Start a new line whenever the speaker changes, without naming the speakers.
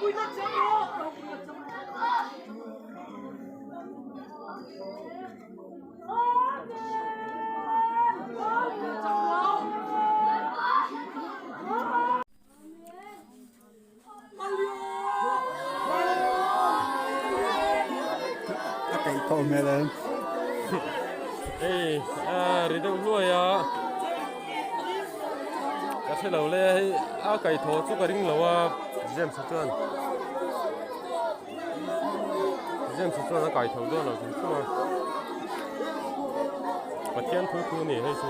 A kaih tawh hmel em?
Hei a ri deuh hluai a ka hre lo le hei a kaih thaw chu ka ring lo a James a chuan James a chuan a kai tho dawn lo hrim hrim a Pathian thu thu a ni hei chu.